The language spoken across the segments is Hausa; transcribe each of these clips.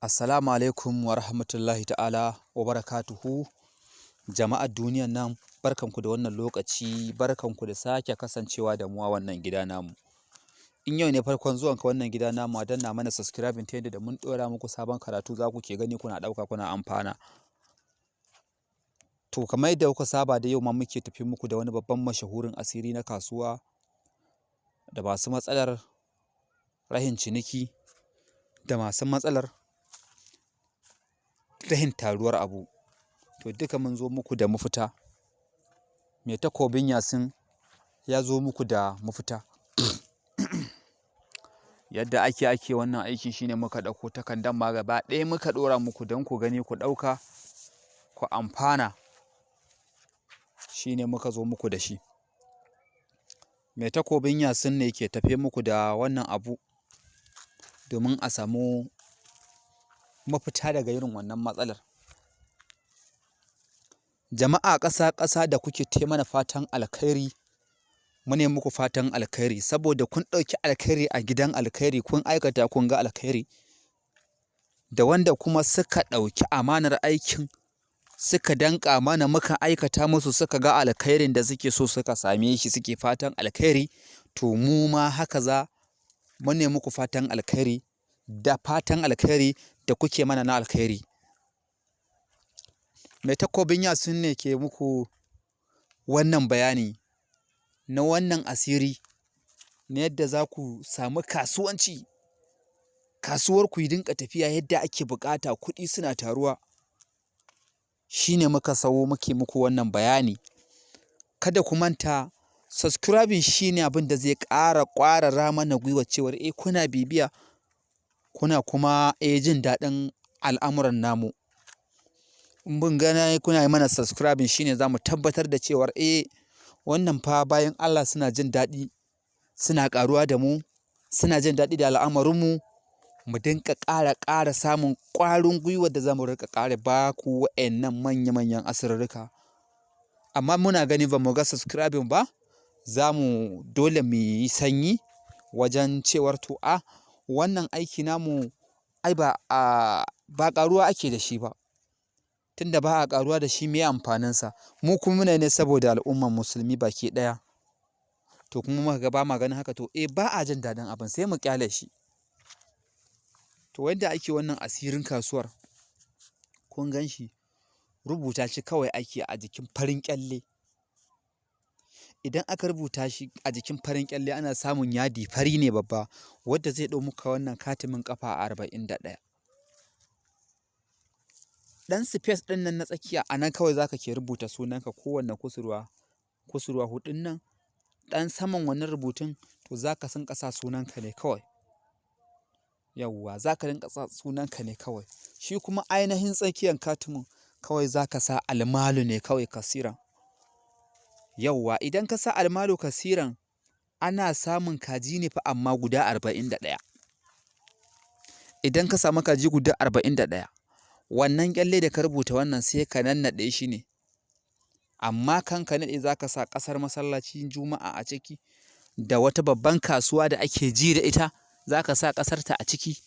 Assalamu alaikum wa rahmatullahi ta'ala wa barakatuhu. Jama'ar duniyan nan, barkanku da wannan lokaci, barkanku da sake kasancewa da mu a wannan gida namu. In yau ne farkon zuwanka wannan gida namu, a danna mana subscribing ta yadda da mun ɗora muku sabon karatu za ku ke gani kuna ɗauka kuna amfana. To, kamar yadda kuka saba da yau ma muke tafi muku da wani babban mashahurin asiri na kasuwa da masu matsalar rahin ciniki da masu matsalar rahin taruwar abu. To, duka mun zo muku da mafita. Mai takobin Yasin ya zo muku da mafita. Yadda ake wannan aiki shine muka ɗauko takardar ma gaba ɗaya muka ɗora muku don ku gani, ku ɗauka, ku amfana. Shine muka zo muku da shi. Mai takobin Yasin ne ke tafe muku da wannan abu domin a samu mafita daga irin wannan matsalar. Jama'a ƙasa-ƙasa da kuke ta mana fatan alkhairi, mune muku fatan alkhairi saboda kun ɗauki alkhairi a gidan alkhairi, kun aikata, kun ga alkhairi. Da wanda kuma suka ɗauki amanar aikin suka danƙa mana, muka aikata musu, suka ga alkhairin da suke so, suka same shi, suke fatan alkhairi. To, mu ma haka za mune muku fatan alkhairi da fatan alkhairi da kuke mana na alkhairi. Mai takobin Yasin ne ke muku wannan bayani na wannan asiri na yadda za ku samu kasuwanci, kasuwarku ya dinga tafiya yadda ake buƙata, kuɗi suna taruwa. Shi ne muka sawo muke muku wannan bayani. Kada ku manta, subscribing shi ne abin da zai ƙara ƙwarara mana gwiwa cewar eh, kuna bibiya, kuna kuma jin daɗin al'amuran namu. In mun ga kuna yi mana subscribing, shine za mu tabbatar da cewar eh, wannan fa bayan Allah suna jin daɗi, suna ƙaruwa da mu, suna jin daɗi da al'amarinmu, mu dinga ƙara samun ƙwarin gwiwar da za mu riƙa ƙara ba ku wa'innan manya-manyan asirrika. Amma muna gani ba mu ga subscribing ba, za mu dole mu yi sanyi wajen cewar to a wannan aiki namu ai ba ƙaruwa ake da shi ba. Tunda ba a ƙaruwa da shi, meye amfaninsa? Mu kuma muna ne saboda al'ummar musulmi baki ɗaya. To, kuma muka ga ba ma ganin haka, to eh, ba a jin daɗin abin, sai mu ƙyale shi. To, yadda ake wannan asirin kasuwar, kun gan shi, rubuta shi kawai ake a jikin farin ƙyalle. Idan aka rubuta shi a jikin farin ƙyalle, ana samun yadi fari ne babba wadda zai ɗau muka wannan katimin ƙafa 41. Ɗan space ɗin nan na tsakiya, a nan kawai za ka ke rubuta sunanka kowanne kusurwa, kusurwa huɗun nan, ɗan saman wannan rubutun, to za ka rinƙa sa sunanka ne kawai. Yawwa, za ka rinƙa sa sunanka ne kawai. Shi kuma ainihin tsakiyan katimin, kawai za ka sa almalu ne kawai kasiran. Yawwa, idan ka sa almalu kasiran, ana samun kaji ne fa, amma guda 41. Idan ka samu kaji guda 41, wannan ƙyalle da ka rubuta wannan, sai ka nannaɗe shi ne. Amma kan ka naɗe, za ka sa ƙasar masallacin Juma'a a ciki da wata babban kasuwa da ake ji da ita, za ka sa ƙasarta a ciki.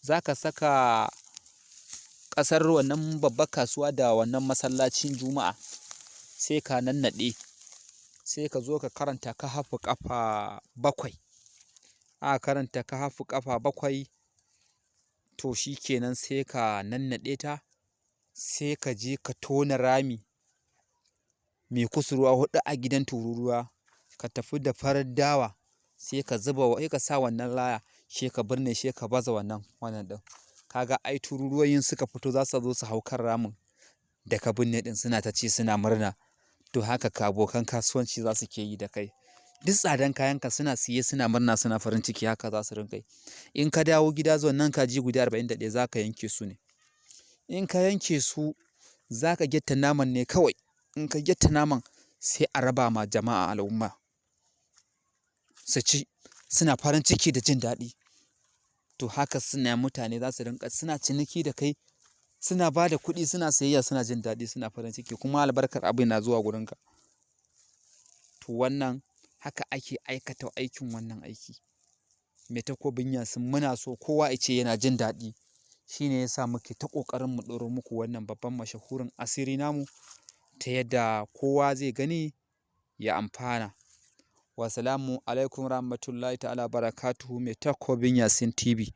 Za ka saka ƙasar wannan babbar kasuwa da wannan masallacin Juma'a, sai ka nannaɗe. Sai ka zo ka karanta Kahafu ƙafa 7. Aka karanta Kahafu ƙafa 7, to shi kenan, sai ka nannaɗe ta, sai ka je ka tona rami mai kusurwa huɗu a gidan tururuwa, ka tafi da farar dawa, sai ka zuba, sai ka sa wannan laya, sai ka binne, sai ka baza wannan ɗin. Ka ga ai tururuwoyin suka fito, za su zo su hau kan ramin da ka binne ɗin, suna ta ci, suna murna. To, haka ka abokan kasuwanci za su ke yi da kai. Duk tsadan kayanka suna siye, suna murna, suna farin ciki, haka za su rinƙa yi. In ka dawo gida, wannan kaji guda 41 za ka yanke su ne. In ka yanke su, za ka gyatta naman ne kawai. In ka gyatta naman, sai a raba ma jama'a, al'umma su ci, suna farin ciki da jin daɗi. To, haka suna mutane za su rinƙa suna ciniki da kai, suna ba da kuɗi, suna sayayya, suna jin daɗi, suna farin ciki, kuma albarkar abin na zuwa gurinka. To, wannan haka ake aikata aikin wannan aiki. Mai takobin Yasin muna so kowa ya ce yana jin daɗi. Shi ne ya sa muke ta ƙoƙarin mu ɗoro muku wannan babban mashahurin asiri namu, ta yadda kowa zai gani ya amfana. Wassalamu alaikum rahmatullahi ta'ala barakatuhu. Mai Takobin Yasin TV.